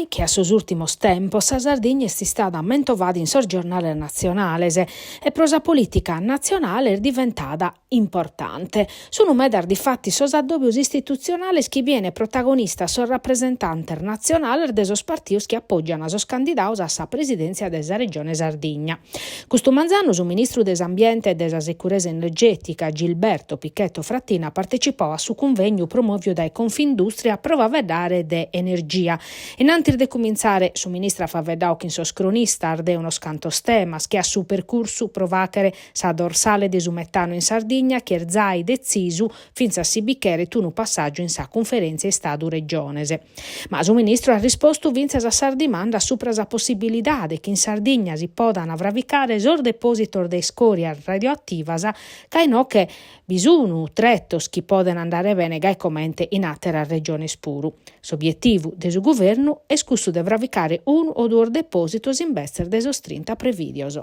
Gai che a sos ùrtimos tempos sa Sardigna est istada mentovada in sos giornales natzionales e pro sa polìtica natzionale est diventada importante. Sunu medas difatis sos addòbios istitutzionales chi bien protagonistas sos rapresentantes natzionales de sos partidos chi apògian sos candidados a sa presidèntzia de sa Regione Sardigna. Custu manzanu su ministru de s'Ambiente e de sa Securesa Energètica, Gilberto Pichetto Fratin, at partecipadu a su cunvegnu promòviu dae Confindustria pro faeddare de energia. In antis de cumintzare, su ministru at faeddadu chin sos cronistas de unos cantos temas che a su percursu pro fàghere sa dorsale de su metanu in Sardigna chi est zai detzisu fintzas si bi cheret unu passàgiu in sa cunferèntzia Istadu-Regiones. Ma su ministru at rispostu fintzas a sas dimandas supra sa possibilidade chi in Sardigna si podan fravicare sos depòsitos de iscòrias radioativas ca inoche bi sun tretos chi poden andare bene gai comente in àteras regiones puru. S'obietivu de su guvernu est cussu de fravicare unu o duos depòsitos imbetzes de sos trinta prevìdios.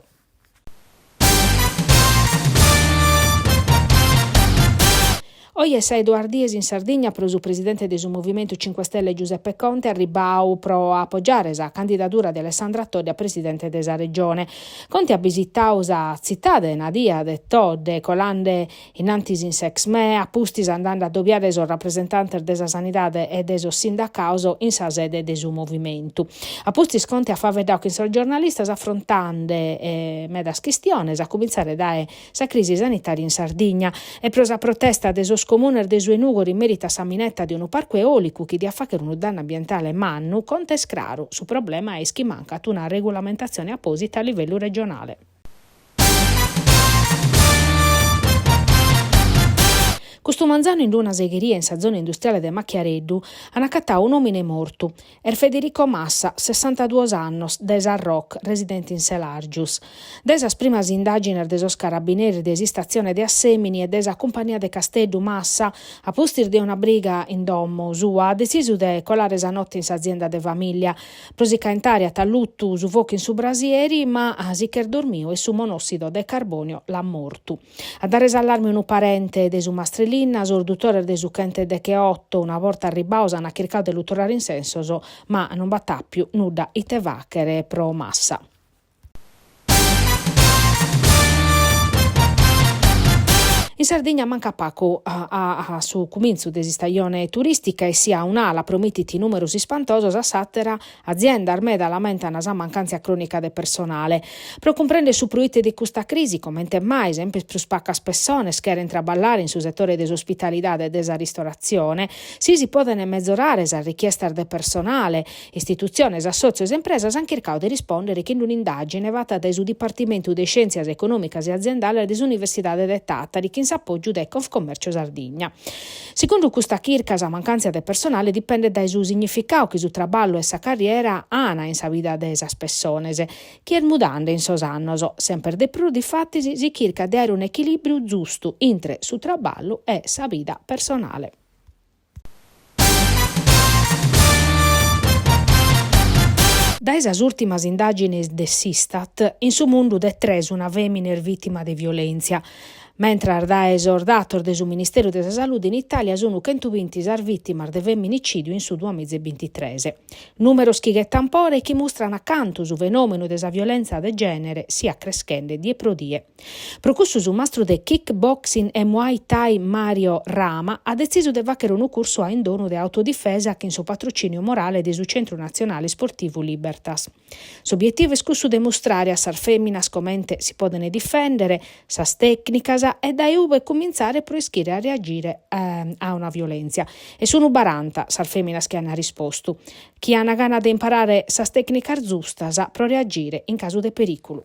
Oje est sa 'e duas dies in Sardigna pro su presidente de su Movimentu Cinque Stelle Giuseppe Conte arribbadu pro apogiare sa candidadura de Alessandra Todde a presidente de sa Regione. Conte at bisitadu sa tzitade nadia de Todde, colande in antis in s'Exmè, a pustis andende a adobiare sos rapresentantes de sa sanidade e de sos sindacados in sa sede de su movimentu. A pustis Conte at faeddadu chin sos giornalistas afrontende medas chistiones, a cumintzare dae sa crisi sanitària in Sardigna e pro sa protesta de sos comunes de su 'e Nùgoro in meritu a sa mineta de unu parcu eòlicu chi diat fàghere unu dannu ambientale mannu, Conte est craru, su problema est chi mancat una regulamentatzione apòsita a livellu regionale. Custu manzanu in una segheria in sa zona industriale de Macchiareddu an acatadu un'òmine mortu. Est Federico Massa, sessantaduos annos, de Sarroch, residente in Selargius. Dae sas primas indàgines de sos carabineris de s'istatzione de Assèmini e de sa cumpagnia de Casteddu Massa, a pustis de una briga in domo sua, at detzisu de colare sa note in s'azienda de famìllia. Pro si caentare at allutu su focu in su brasieri, ma si ch'est dormiu e su monòssido de carbònio l'at mortu. A dare s'allarme unu parente de su mastru 'e linna, sos dutores de su chentedecheoto, una borta arribbados, an chircadu de lu torrare in sensos, ma non b'at àpiu nudda ite fàghere pro Massa. In Sardigna mancat pagu a su cumintzu de s'istajone turìstica e si a un'ala promitit nùmeros ispantosos, a s'àtera aziendas meda lamentan sa mancàntzia crònica de personale. Pro cumprèndere su proite de custa crisi, comente mai semper prus pacas pessones cherent traballare in su setore de s'ospitalidade e de sa ristoratzione, si si podent mezorare sas richiestas de personale, Istitutziones, assòtzios e impresas ant chircadu de rispòndere chin un'indàgine fata dae su Dipartimentu de Iscièntzias Econòmicas e Aziendales de s'Universidade de Tàtari chin s'apògiu de Confcommercio Sardigna. Segundu custa chirca sa mancàntzia de personale dipendet dae su significadu chi su traballu e sa carriera an in sa vida de sas pessones, chi est mudande in sos annos. Semper de prus, difatis, si chircat de àere un'echilìbriu zustu intre su traballu e sa vida personale. Dae sas ùrtimas indàgines de s'Istat, in su mundu de tres una fèmina est vìtima de violèntzia, mentras dae sos datos de su Ministeru de sa Salude in Itàlia sunt chentubinti sas vìtimas de feminicìdiu in su duamiza e bintitres. Nùmeros chi ghetan pore e chi mustran cantu su fenòmenu de sa violèntzia de gènere siat creschende die pro die. Pro cussu su mastru de kick boxing e muay thai Mario Rama at detzisu de fàghere unu cursu a indonu de autodifesa chin su patrocìniu morale de su Centru Natzionale Isportivu Libertas. S'obietivu est cussu de mustrare a sas fèminas comente si podent difèndere, sas tècnicas e dae ube cumintzare pro ischire a reagire a una violèntzia. E sunu baranta sas fèminas chi ant rispostu chi ant gana de imparare sas tècnicas zustas pro reagire in casu de perìculu.